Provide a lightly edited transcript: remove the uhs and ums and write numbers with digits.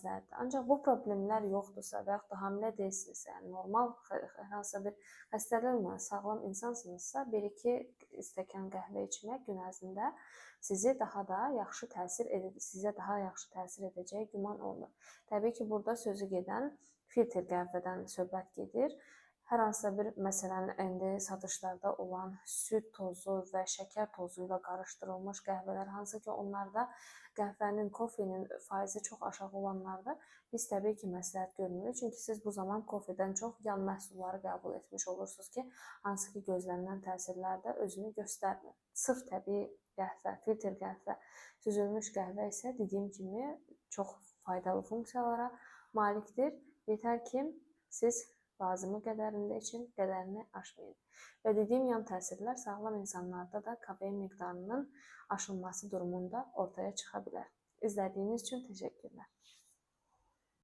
Məsləhətdir. Ancaq bu problemlər yoxdursa və yaxud da hamilə deyilsinizsə, yəni normal hər hansısa bir xəstəlik olmayan sağlam insansınızsa, 1-2 stəkan qəhvə içmək gün ərzində sizi daha da yaxşı təsir edir, sizə daha yaxşı təsir edəcəyi güman olunur. Təbii ki, burada sözü gedən filtr qəhvədən söhbət gedir. Hər hansısa bir, məsələn, indi satışlarda olan süd tozu və şəkər tozu ilə qarışdırılmış qəhvələr, hansı ki, onlarda qəhvənin, kofenin faizi çox aşağı olanlarda biz təbii ki, məsləhət görmürük. Çünki siz bu zaman kofedən çox yan məhsulları qəbul etmiş olursunuz ki, hansı ki, gözlənilən təsirlər də özünü göstərmir. Sırf təbii qəhvə, filtr qəhvə, süzülmüş qəhvə isə dediyim kimi çox faydalı funksiyalara malikdir. Yetər ki, siz lazımı qədərində için, qədərini aşmayın. Və dediyim yan təsirlər sağlam insanlarda da kofein miqdarının aşılması durumunda ortaya çıxa bilər. İzlədiyiniz üçün təşəkkürlər.